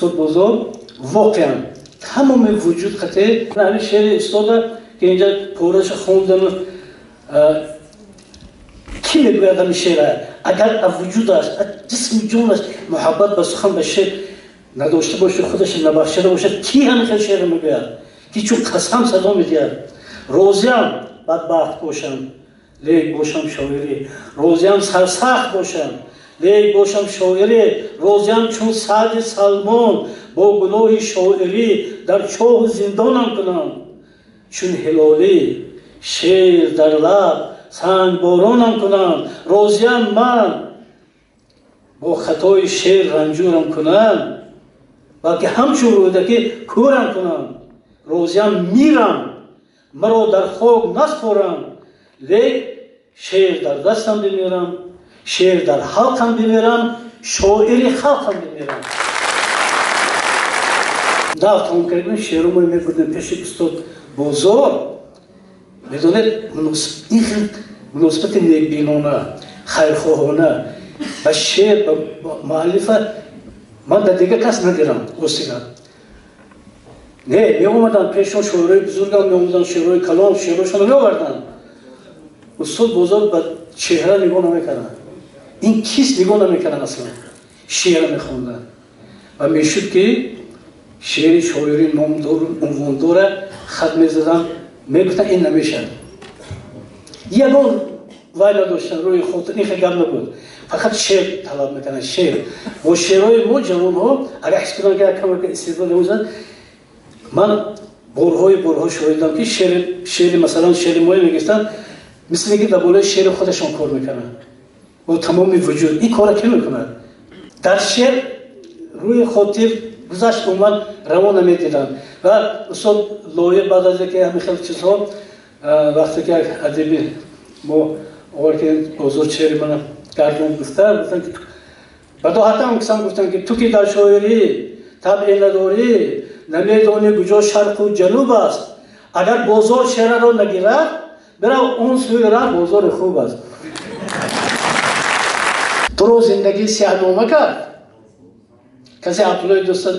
Устод воқеан тамоми вуҷуд қате ҳамин шеъри устода, ки инҷа пораша хондану, кӣ мегӯяд ҳамин шеъра, агар аз вуҷудаш, аз ҷисму ҷонаш муҳаббат ба сухан, ба шеър надошта бошад, худаша набахшида бошад, кӣ ҳамин хел шеъра мегӯяд, ки чун қасам садо медиҳад? Розиям бадбахт бошам, лек бошам шоирӣ. Розиям сарсахт бошам, лек бошам шоирӣ. Розиям чун Саъди Салмон бо гуноҳи шоирӣ дар чоҳу зиндонам кунам, чун Ҳилолӣ шер дар лаб сангборонам кунам. Розиям ман бо хатои шеър ранҷурам кунам, балки ҳамчун Рӯдакӣ кӯрам кунам. Розиям мирам, маро дар хок наспорам, лек шеър дар дастам бимирам, шеър дар ҳалқам бимирам, шоири халқам бимирам. Нав тамом кардем, шеъру мо мебурдем пеши устод Бозор. Медонед, ин хел муносибати некбинона, хайрхоҳона ба шеър, ба муаллифа ман дар дигар кас надидам, ростига. Не меомаданд пешон шоирои бузургам, меомаданд шеърҳои калон, шеърҳошонро меоварданд. Устод Бозор ба чеҳра нигоҳ намекарданд, ин кист нигоҳ намекарданд, аслан шеъра мехонданд. Ва мешуд, ки шеъри шоири номдору унвондора хат мезаданд, мегуфтанд, ин намешавад. Ягон вай надоштанд, рӯи хотир ин хел гап набуд, фақат шеър талаб мекарданд. Шеър бо шеърҳои мо ҷавонҳо агар ҳис кунанд, ки якам истеъдод мезад. Ман борҳои борҳо шоҳидам, ки шеъри, масалан, шеъри моя мегирифтанд, мисли ки дар болои шеъри худашон кор мекарданд бо тамоми вуҷуд. Ин кора кӣ мекунад? Дар шеър рӯи хотир гузашт, омад, раво намедиданд. Ва устод Лоиқ баъд аз яке ҳамин хел чизҳо, вақте ки як адиби мо овар, ки Бозор шеъри мана гардон гуфта, гуфтанд, ки бадоҳатан кисан гуфтанд, ки ту ки дар шоирӣ табъе надорӣ, намедонӣ куҷо шарқу ҷануб аст. Агар Бозор шеъраро нагирад, бирав он сӯи раҳ, бозори хуб аст. Туро зиндагӣ сиҳнома кард. Касе Абдуллои дӯста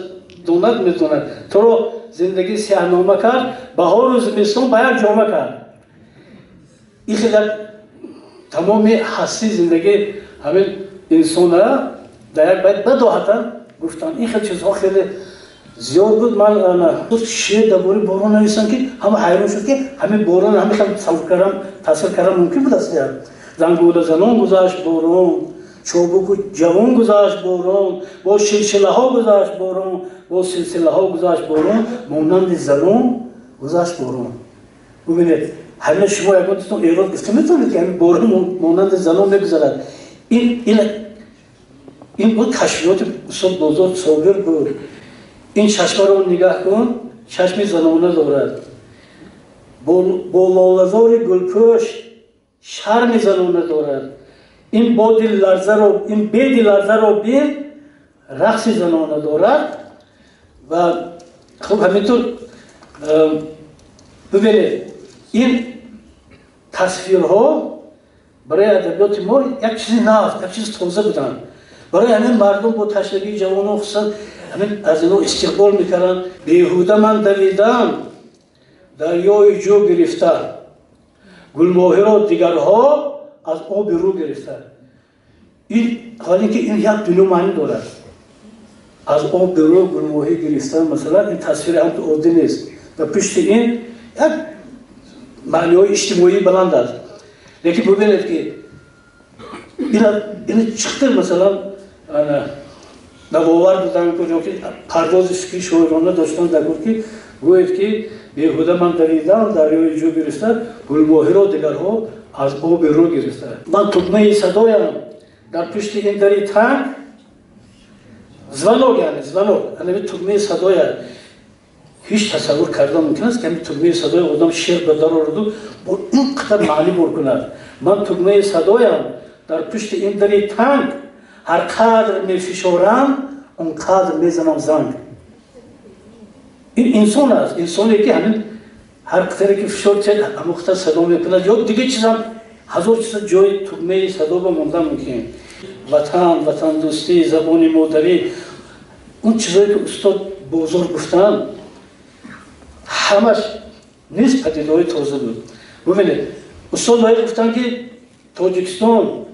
донад, медонад. Туро зиндагӣ сиҳнома кард, баҳору зимистон ба як ҷома кард. Ин хел як тамоми ҳастии зиндагӣ ҳамин инсона дар як байт бадоҳатан гуфтанд. Ин хел чизҳо хеле зиёд буд. Ман шеър дар бораи борон нависам, ки ҳама ҳайрон шуд, ки ҳамин борон ҳамин хел савкарам таъсир кардан мумкин будааст. Зангула занон гузашт борон, чобуку ҷавон гузашт борон, бо шилшилаҳо гузашт борон, бо силсилаҳо гузашт борон, монанди занон гузашт борон. Бубинед, ҳамин шумо ягон тутон эрод гуфта метавонед, ки ҳамин борон монанди занон мегузарад? Ин буд кашфиёти устод Бозор Собир буд. Ин чашмаро нигаҳ кун, чашми занона дорад, бо лолазори гулпӯш шарми занона дорад. Ин боди ларзаро, ин беди ларзаро бин, рақси занона дорад. Ва хуб, ҳаминтур бубинед, ин тасвирҳо барои адабиёти мо як чизи нав, як чизи тоза буданд. Барои ҳамин мардум бо ташнагии ҷавонон, хусусан ҳамин, аз ино истиқбол мекарданд. Беҳуда ман давидам дарёи ҷӯ гирифта, гулмоҳиро дигарҳо аз оби рӯ гирифта. Ин ҳоле ки ин як дунё маънӣ дорад. Аз оби рӯ гулмоҳӣ гирифтан, масалан, ин тасвири ҳамто оддӣ нест ва пушти ин як маъниҳои иҷтимоии баланд аст. Лекин бубинед, ки ина чиқти, масалан, навовар будан ки парвози фикри шоирона доштан дар гуфт, ки гӯед, ки беҳуда ман давидам дарёи ҷӯ гирифта, гулмоҳиро дигарҳо аз оби рӯ гирифта. Ман тугмаи садоям дар пушти ин дари танг. Звонок, яъне звонок, анами тугмаи садоя. Ҳеҷ тасаввур кардан мумкин аст, ки ҳамин тугмаи садои одам шеър ба дарораду бо ин қадар маънӣ бор кунад? Ман тугмаи садоям дар пушти ин дари танг, ҳар қадр мефишорам, он қадр мезанам занг. Ин инсон аст, инсоне ки ҳамин ҳар қадре ки фишор тиҳад, ҳамон қадар садо мекунад. Ё дигар чизам, ҳазор чиза ҷои тугмаи садо ба мондан мумкин. Ватан, ватандӯстӣ, забони модарӣ. Он чизое ки устод Бозор гуфтанд, ҳамаш низ падидаҳои тоза буд. Бубинед, устод Лоиқ гуфтанд, ки Тоҷикистон,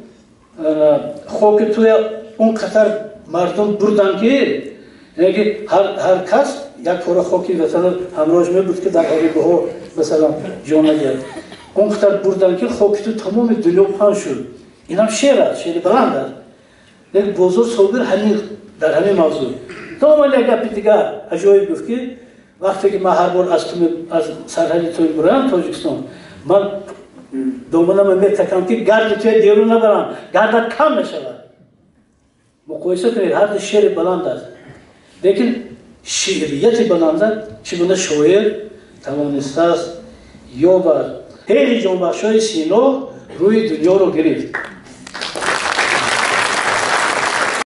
хоки туя он қадар мардум бурданд, ки яъне ки ҳар кас як пора хоки ватана ҳамроҳаш мебуд, ки дар ғарибаҳо, масалан, ҷо надиҳад. Он қадар бурданд, ки хоки ту тамоми дунё паҳн шуд. Инам шеър аст, шеъри баланд аст. Лекин Бозор Собир ҳамин дар ҳамин мавзӯъ тамоман як гапи дигар аҷоиб гуфт, ки вақте ки ман ҳар бор аз сарҳади ту мебурам Тоҷикистон, ман доманама метакам, ки гарди туя берун набарам, гардат кам мешавад. Муқоиса кунед, ҳарду шеъри баланд аст, лекин шеърияти баланда чӣ гуна шоир тавонистааст ёбад. Ҳели ҷонбахшои Сино рӯи дунёро гирифт.